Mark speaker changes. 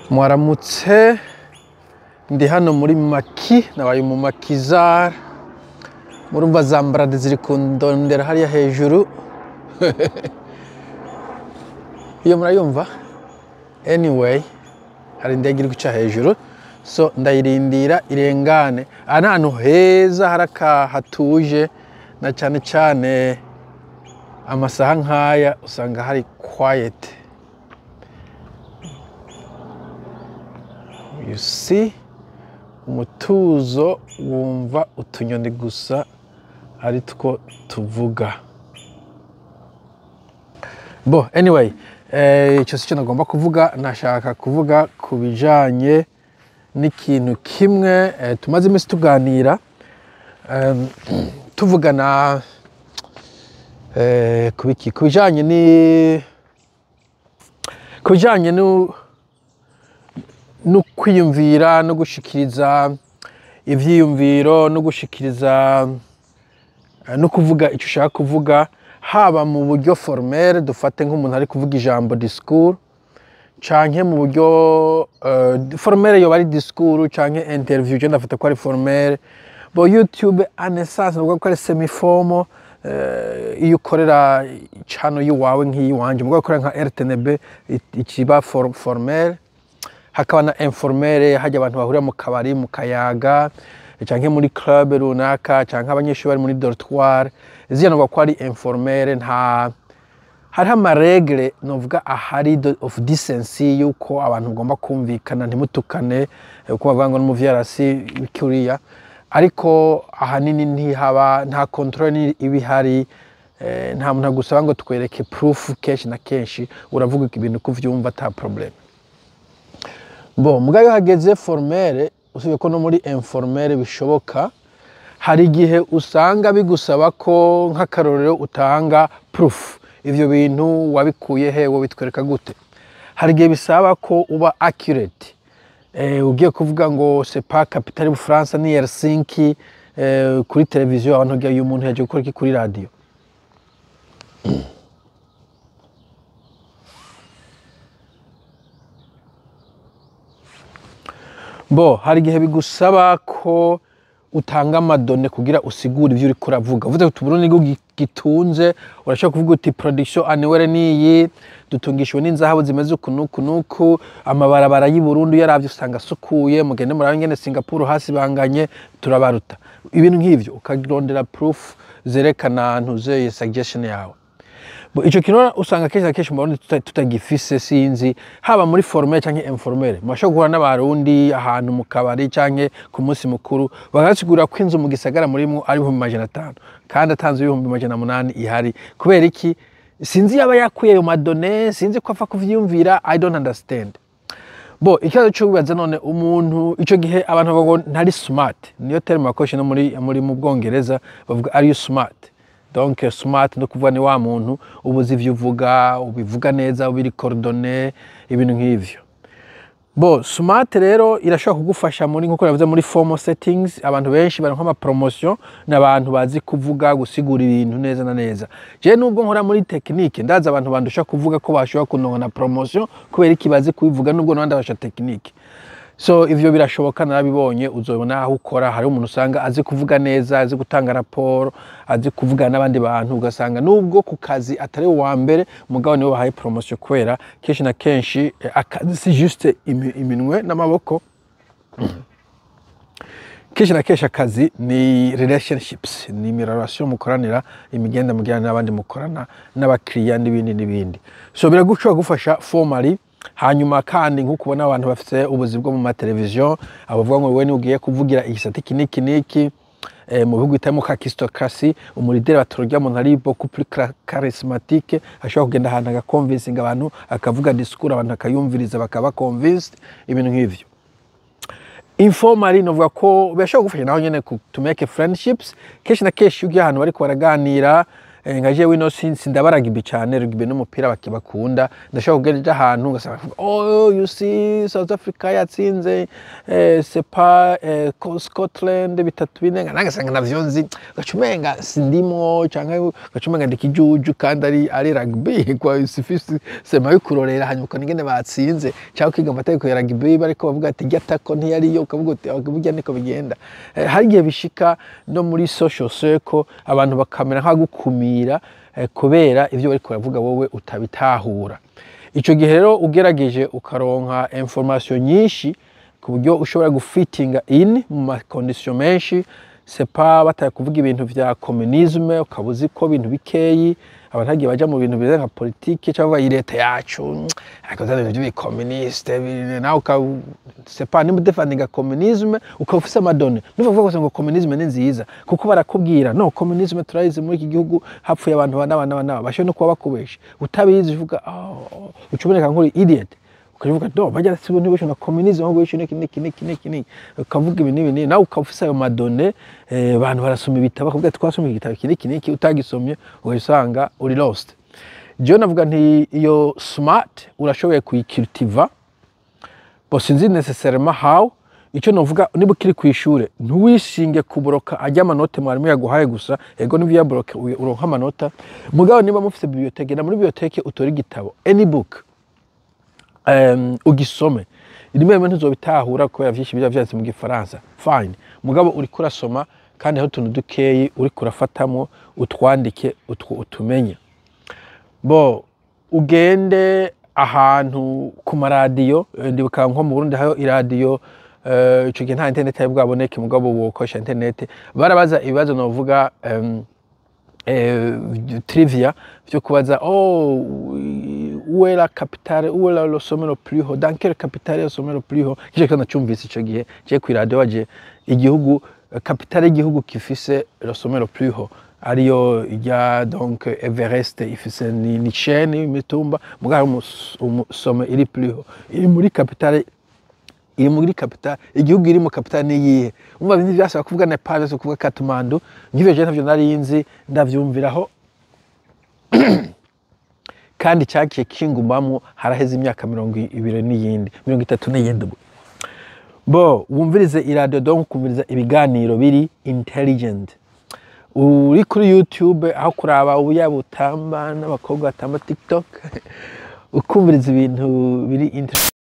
Speaker 1: Mwaramutse, ndi hano muri Maki, nabaye mu Makizar. Murumva za mbarade ziri kundondera hariya hejuru. Iyo murayumva? Anyway, hari indege iri guca hejuru, so ndayirindira irengane. Aha ni ahantu heza haraka hatuje, na cyane cyane amasaha nk'aya usanga hari quiet. You see, umutuzo wumva utunyoni gusa ari two tuvuga. Bo, anyway, icyo si cyo nagomba kuvuga. Nashaka kuvuga ku bijanye n'ikintu kimwe tumaze iminsi tuganira, tuvugana ku biki, ku bijanye ni ku bijanye no kwiyumvira no gushikiriza ivyiyumviro no gushikiriza no kuvuga icyo ushaka kuvuga, haba mu buryo formel, dufate nk'umuntu ari kuvuga ijambo discours, canke mu buryo formel yoba ari discours canke interview, je ndafata ko ari formel. Bo YouTube en essence nuvuga ko ari semi formal, iyo ukorera channel yiwawe nk'iyiwanje, mugabo ukorera nka RTNB ikiba formel, hakaba na informel, hajya abantu bahurira mu kabari mu kayaga canke muri club runaka canke abanyeshuri bari muri dortoir, ziriya novuga ko ari informel. Nta hariho amaregle novuga ahari of decency, yuko abantu mugomba kumvikana ntimutukane, uko bavuga ngo n'umuvyarasi bikuriya, ariko ahanini ntihaba, nta control iba ihari, nta muntu agusaba ngo twereke proof. Kenshi na kenshi uravuga ibintu uko uvyumva ata problème. Bo mugabo iyo hageze formel, usibye ko no muri informel bishoboka, hari igihe usanga bigusaba ko nk'akarorero utanga proof, ivyo bintu wabikuye he, wabitwereka gute. Hari igihe bisaba ko uba accurate, ugiye kuvuga ngo c'est pas capitale y'Ubufaransa ni Helsinki, kuri televiziyo abantu bagira uyu muntu yaje gukora iki kuri radio. Bo hari igihe bigusaba ko utanga amadone kugira usigure ivyo uriko uravuga. Uvuze uti Burundi n'igihugu gitunze, urashobora kuvuga uti production annuelle niyi, dutungishijwe n'inzahabu zimeze uku n'uku n'uku, amabarabara y'i Burundi uyaravye usanga asukuye, mugende murabe ingene Singapore hasi banganye, turabaruta. Ibintu nk'ivyo ukarondera proof zerekana ntuzeye suggestion yawe. Bo ico kintu usanga kenshi na kenshi mu Barundi tutagifise, sinzi, haba muri formel canke informel. Murashobora guhura n'Abarundi ahantu mu kabari canke ku munsi mukuru, bagasigura ko inzu mu gisagara murimwo ari 500,000 kandi atanze 800,000 ihari. Kubera iki? Sinzi yaba yakuye ayo madone, sinzi ko apfa kuvyiyumvira, I don't understand. Bo ikibazo cyo wibaza none umuntu ico gihe abantu bavuga ngo ntari smart, niyo terme bakoresha no muri mu Bwongereza bavuga are you smart. Donc smart no kuvuga ni wa muntu ubuzi ivyo uvuga, ubivuga neza, ubiri coordonné, ibintu nk'ivyo. Bo smart rero irashobora kugufasha muri, nkuko navuze, muri formal settings. Abantu benshi baronka ama promotion n'abantu bazi kuvuga, gusigura ibintu neza na neza. Je nubwo nkora muri technique, ndazi abantu bandusha kuvuga ko bashobora kunonka na promotion kubera iki bazi kubivuga, nubwo nabandi basha technique. So ivyo birashoboka, narabibonye. Uzobona aho ukora hari umuntu usanga azi kuvuga neza, azi gutanga raporo, azi kuvugana n'abandi bantu, ugasanga nubwo ku kazi atari uwa mbere, mugabo niwe bahaye promotion, kubera kenshi na kenshi akazi si juste iminwe n'amaboko. Kenshi na kenshi akazi ni relationships, ni imirarasiyo mukoranira, imigenda mugirana n'abandi mukorana, n'abakiriya n'ibindi n'ibindi. So biragushobora gufasha formally. Hanyuma kandi nk'uko ubona abantu bafite ubuzi bwo mu mateleviziyo, abavuga ngo wewe ugiye kuvugira igisata iki n'iki n'iki, mu bihugu bitarimo kakistocracy, umulideri batorya umuntu ari beaucoup plus charismatique, ashobora kugenda ahantu agaconvincinga abantu, akavuga discours abantu akayumviriza bakaba convinced, ibintu nk'ivyo. Informally novuga ko birashobora gufasha naho nyene to make friendships. Kenshi na kenshi iyo ugiye ahantu bariko baraganira, Nka jewe ino sindaba rugby cyane. Rugby n'umupira bakunda. Ndashobora kugenda ahantu ngasanga bavuga: "Oh, you see, South Africa yatsinze c'est pas Scotland 3-4." Nange ngasanga navyo nzi, gaca umenga sindimwo, canke gaca umenga ndi ikijuju, kandi ari rugby kwa sifisi sema yo kurorera, hanyuma ukabona ingene batsinze, cyangwa ukiga amategeko ya rugby, bariko bavuga ati irya tackle ntiyariyo, ukavuga uti: "Ah, burya niko bigenda." Hari igihe bishika no muri social circle, abantu bakamera nk'agukumira kubera ivyo bariko baravuga wowe utabitahura. Ico gihe rero ugerageje ukaronka information nyinshi ku buryo ushobora gufitinga in mu ma conditions menshi, c'est pas bataye kuvuga ibintu vya communisme, ukaba uzi ko ibintu bikeyi abantu hagiye baja mu bintu bimeze nka politike, cyangwa iyi leta yacu ariko zana ibintu by'ibikomuniste, nawe ukaba, c'est pas, nimba udefendinga communisme, ukaba ufise ama données, nuvuga gusa ngo communisme ni nziza kuko barakubwira no communisme turayizi, muri iki gihugu hapfuye abantu ba n'aba n'aba n'aba, bashobora no kuba bakubesha utabizi, uvuga oh, uca uboneka nk'uri idiot, ukavuga no bajya si ntibeshe na communisme, ahubwo beshe niki niki niki niki niki, ukavuga ibi n'ibi n'ibi, nawe ukaba ufise ayo ma données. Abantu barasoma ibitabo, bakavuga ati twasomye igitabo iki n'iki n'iki, utagisomye ugasanga uri lost. Jewe navuga nti iyo smart urashoboye kuyicultiva. Bo sinzi nécessairement how. Icyo novuga, niba ukiri ku ishure, ntuwishinge kuboroka ajya amanota mwarimu yaguhaye gusa. Ego, nivyo, yaboroke uronka amanota, mugabo niba mufise bibliothèque, genda muri bibliothèque utore igitabo, any book, ugisome. Rimwe rimwe ntuzobitahura kubera vyinshi biba vyanditse mu Gifaransa, fine, mugabo uriko urasoma kandi hariho utuntu dukeyi uriko urafatamwo, utwandike, utwo utumenye. Bo ugende ahantu ku maradiyo. Ndibuka nko mu Burundi hariho iradiyo, ico gihe nta internet yari bwaboneke, mugabo wokoresha internet, barabaza ibibazo novuga trivia vyo kubaza: "Oh, où est la capitale? Où est le sommet le plus haut? Dans quelle capitale est le sommet le plus haut?" Kico kibazo nacumvise ico gihe je kw'iradiyo, baje igihugu, capitale y'igihugu gifise le sommet le plus haut, ariyo ijya donc Everest ifise ni chaîne y'imitumba, mugabo umusome iri plus haut iri muri capitale, iri muri capitale, igihugu iri mu capitale niyihe? Umva, bindi vyasaba kuvuga Nepal, vyasaba kuvuga Kathmandu. Nk'ivyo je ntavyo nari nzi, ndavyumviraho kandi cyagiye kingumamwo. Haraheze imyaka 20 n'iyindi, 30 n'iyindi. Ubu bo wumvirize iradiyo, donc kumviriza ibiganiro biri intelligent. Uri kuri YouTube, aho kuraba ubuya butamba n'abakobwa batamba TikTok, ukumviriza ibintu biri